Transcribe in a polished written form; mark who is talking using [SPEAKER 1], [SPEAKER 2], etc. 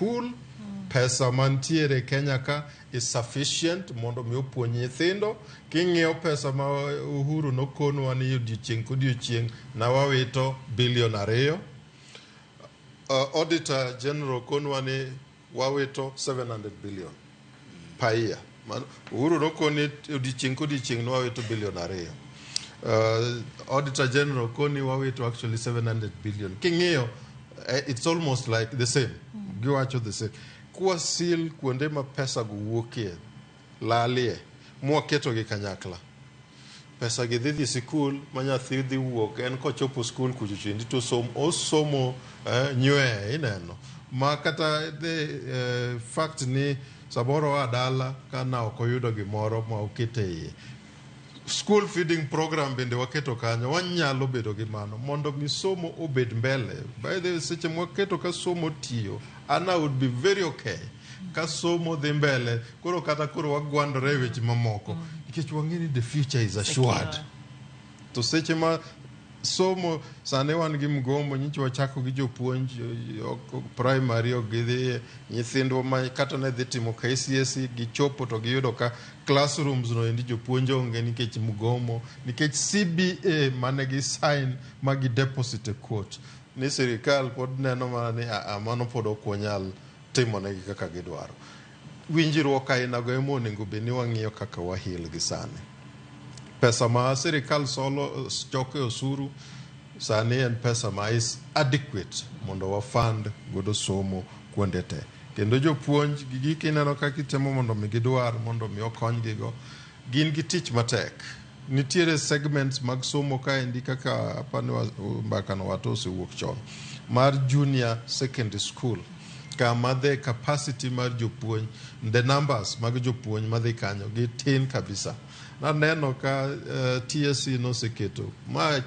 [SPEAKER 1] Skul, pesa mantiere Kenya ka is sufficient mondo mi opuonj nyithindo. King'iyo pesa ma Uhuru nokonwa ni odiochieng' kodiochieng' na wawito bilion 2. Auditor General konwa ni wawito 700 billion per year. Uhuru nokoni odiochieng' kodiochieng' ne wawito bilion 2. Auditor General koni wawito actually 700 billion. King'iyo, it's almost like the same. Giwacho the same. Kwasil kuonde ma pesa go wuokie, lalie, mwaketogi kanyakla. Pesa gi dhi dhi sikul ma nyathi dhi wuok en kochopo skul kucho chendi to osomo nywe ineno ma kata the fact ni samoro oa dala ka na ok oyudo gimoro ma okete iye. School feeding program bende waketo kanyo, wanyalo bedo gi mano mondo mi somo obed mbele. By the way, seche mwaketo ka somo tiyo, an I would be very okay ka somo dhi mbele. Koro kata koro wagwandore e weche mamoko nikech wang'e ni the future is assured.
[SPEAKER 2] Secure.
[SPEAKER 1] To seche ma somo sani wan gi mgomo, nyicha wachako gi jopuonj ok primary, ok gidhi nyithindwa ma kata ne dhi timo KCSE, gichopo to giyudo ka classrooms no endi jopuonj onge nikech mgomo, nikech CBA mane gi sign ma gi deposit e court ni sirikal pod neno mana ni "Ah, mano pod ok wanyal timonegi kaka gidwaro." Winjruok ainago ema onego bed ni wang'iyo kaka wahil gi sani. Pesa ma sirikal solo choko e osuru sani en pesa ma is adequate mondo wa fund godo somo kuonde te. Kendo jopuonj gi gik ineno kaka itemo mondo mi gidwar mondo mi okonygi go, gin gi tich matek. Nitiere segments mag somo kaendi kaka apani mbaka no wato osewuok chon mar junior secondary school, kama the capacity mar jopuonj, the numbers mag jopuonj madhi kanyo gi tin kabisa. Naneno ka TSC noseketo ma